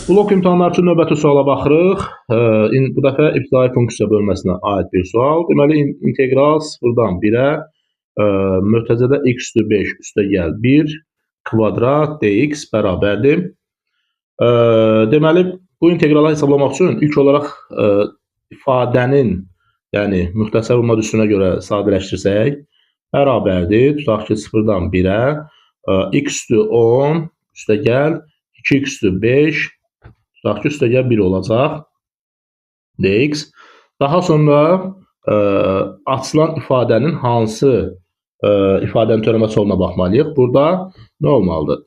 Blok imtahanları üçün növbəti suala baxırıq. Bu dəfə ibtidai funksiya bölməsinə aid bir sual. Deməli, integral 0-dan 1-ə mötərizədə x üstü 5 üstə gəl 1 kvadrat dx bərabərdir. Deməli, bu inteqralı hesablamaq üçün ilk olaraq ifadənin, yəni müxtəsər vurma düsturuna görə sadələşdirsək, bərabərdir. Tutaq ki, 0-dan 1-ə x üstü 10 üstə gəl 2x üstü 5 tutaq ki, üstə gəl 1 olacaq dx. Daha sonra açılan ifadənin hansı ifadənin törəməsi olduğuna baxmalıyıq. Burada nə olmalıdır?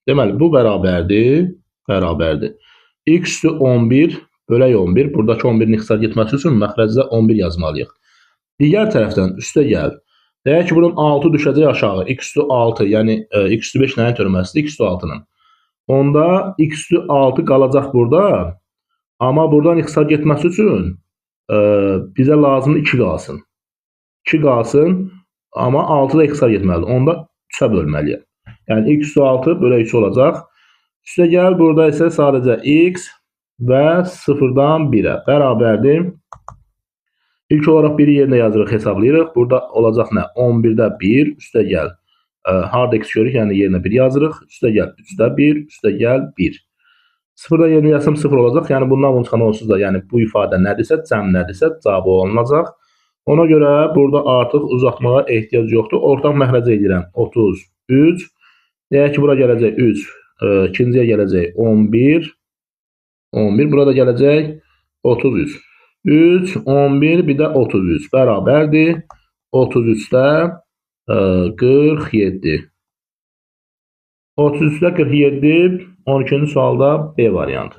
Deməli, bu bərabərdir, bərabərdir. X üstü 11 bölək 11. Buradakı 11-in ixtisar getməsi üçün məxrəcdə 11 yazmalıyıq. Digər tərəfdən üstə gəl. Deyək ki, buradan 6 düşəcək aşağı. X üstü 6, yəni x üstü 5 nəyin törəməsidir? X üstü 6-nın. Onda x üstü 6 qalacaq burada. Amma buradan ixtisar getməsi üçün bizə lazımdır 2 qalsın. 2 qalsın, amma 6 da ixtisar getməlidir. Onda 3-ə bölməliyəm. Yəni x üstü 6 bölək 3 olacaq. Üstə gəl, burada isə sadəcə x və 0-dan 1-ə bərabərdir. İlk olaraq 1-i yerinə yazırıq, hesablayırıq. Burada olacaq nə? 11-də 1, üstə gəl. Harda x görürük, yəni yerinə 1 yazırıq. Üstə gəl 3-də 1, üstə gəl 1. 0-da yerinə yazsam 0 olacaq. Yəni bundan bunu çıxan onsuz da, yəni bu ifadə nədirsə, cəm nədirsə cavabı olunacaq. Ona görə burada artıq uzatmağa ehtiyac yoxdur. Ortaq məxrəcə edirəm 33. Deyək ki, bura gələcək 3, ikinciyə gələcək 11, 11, burada gələcək 33. 3, 11, bir də 33 bərabərdir. 33-də 47. 33-də 47, 12-ci sualda B variantı.